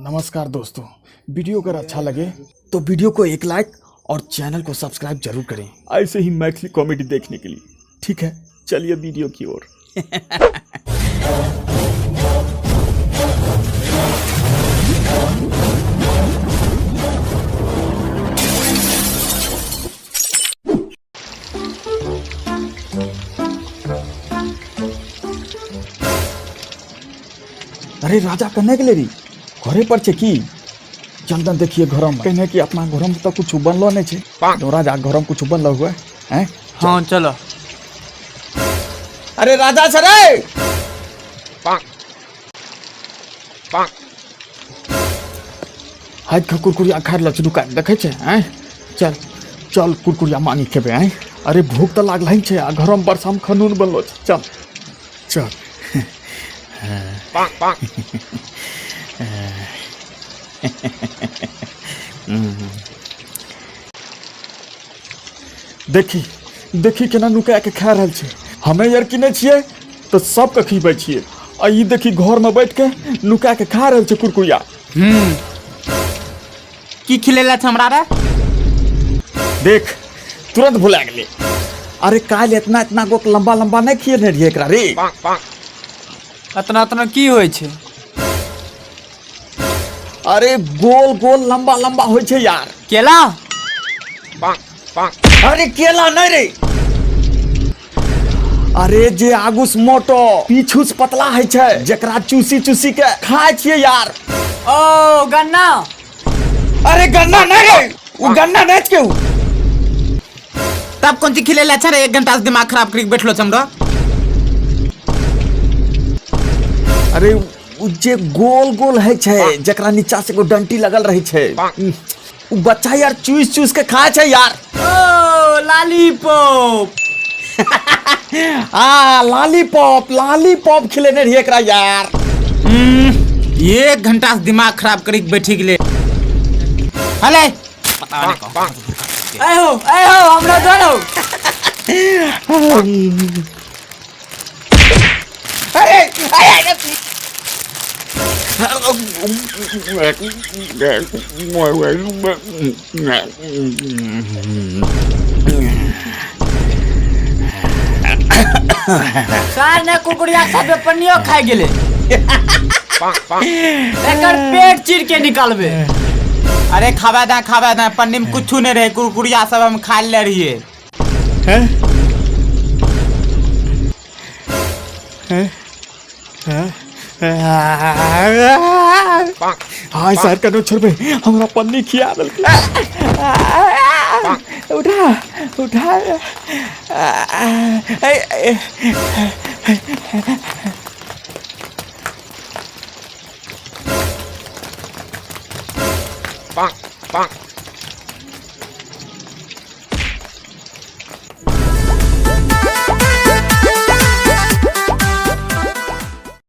नमस्कार दोस्तों, वीडियो अगर अच्छा लगे तो वीडियो को एक लाइक और चैनल को सब्सक्राइब जरूर करें ऐसे ही मैथिली कॉमेडी देखने के लिए। ठीक है, चलिए वीडियो की ओर। अरे राजा कने गेलै रे? घरे पर छै की? चल ने देखिए घरमे, कहने कि अपना घरमे तऽ कुछ बनलो नहि छै। तो राजा घरमे कुछ बनलो हुए हैं? हाँ चलो। अरे राजा सर रे, हाथ के कुरकुरिया खा ले दुकान देखै छै आँय? चल चल कुरकुरिया मांगी खेबै आँय। अरे भूख तऽ लागल ही छै आ घरमे बरसामे खनून बनलो छै। चल चल। देखी देखी केना नुका के खा रहल छै। हमे यार किनै छियै तऽ सबके खिबै छियै आ ई देखी घरमे बैठ के नुका के खा रहल छै कुरकुरिया। की खिलेला छै हमरा रे? देख तुरंत भुला गेलै। अरे काल्हि इतना इतना गो लंबा लंबा नहि खियेने रहियै एकरा रे। इतना इतना की होइ छै? अरे गोल गोल लंबा लंबा होइ छै यार। केला? अरे केला नहीं रे, अरे जे आगू से मोटो पीछू से पतला है छै, जकरा चूसी चूसी के खाय छियै यार। ओ गन्ना। अरे गन्ना नहीं रे, उ गन्ना नहीं छै उ। तब कौन चीज खिलेला छै रे? एक घंटा से दिमाग खराब करी के बैठलो छै हमरो। अरे उ जे गोल गोल है छै, जकरा नीचा से एगो डंटी लगल रहे छै, उ बच्चा यार चूस चूस के खाय छै यार। ओ लालीपॉप। आ लालीपॉप, लालीपॉप खिलेने रहियै एकरा यार। एक घंटा से दिमाग खराब करी के बैठी गेलै। हले पता नहीं कहाँ से। ऐ हो, ऐ हो, हमरा दो हो। अरे, अरे, अरे। सार ने कुकुरिया सब पन्नियो खाइ गेलै। एकर पेट चीर के निकालबे। अरे खाबे दे, खाबे दे, पन्नी में कुछ नहीं रहे, कुरकुरिया सब हम खा ले रहिए। हैं? हैं? हैं? हाय सर कनो छोड़बे, हमरा पन्नी खिया देलकै। उठा उठा।